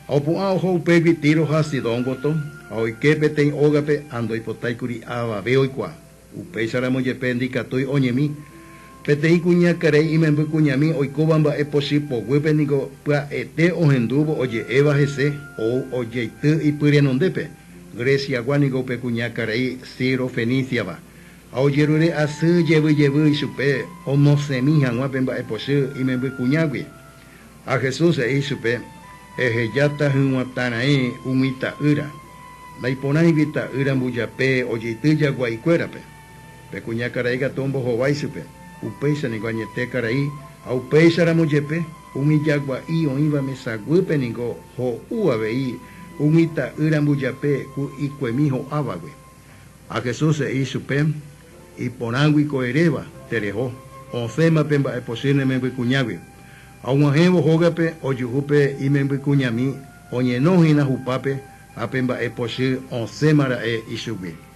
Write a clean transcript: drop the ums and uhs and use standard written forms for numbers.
Ha opu'ã oho upégui Tiro ha Sidón gotyo, ha oike peteĩ ógape ha ndoipotáikuri avave oikuaa. Upéicharamo jepe ndikatúi oñemi. Peteĩ kuñakarai imemby kuñami oikóva mba'e pochy poguýpe niko pya'ete ohendúvo oje'éva hese ou ojeity ipy renondépe. Greciagua niko upe kuñakarai Sirofeniciava. Ha ojerure asy jevy jevy ichupe omosẽmi hag̃ua pe mba'e pochy imemby kuñágui. Ha Jesús he'i chupe, Ehejáta hyg̃uatãraẽ umi ta'ýra. Naiporãigui ta'ýra mbujape ojeity jagua'ikuérape. Pe kuñakarai katu ombohovái chupe, Upéicha niko añete karai, ha upéicharamo jepe, umi jagua'i oĩva mesa guýpe niko ho'u avei umi ta'ýra mbujape ku ikuemi ho'ávagui. Ha Jesús he'i chupe, Iporãgui ko eréva, tereho, osẽma pe mba'epochy ne membykuñágui. Ha og̃uahẽvo hógape ojuhu pe imembykuñami oñeno hína hupápe ha pe mba'epochy osẽma ra'e ichugui.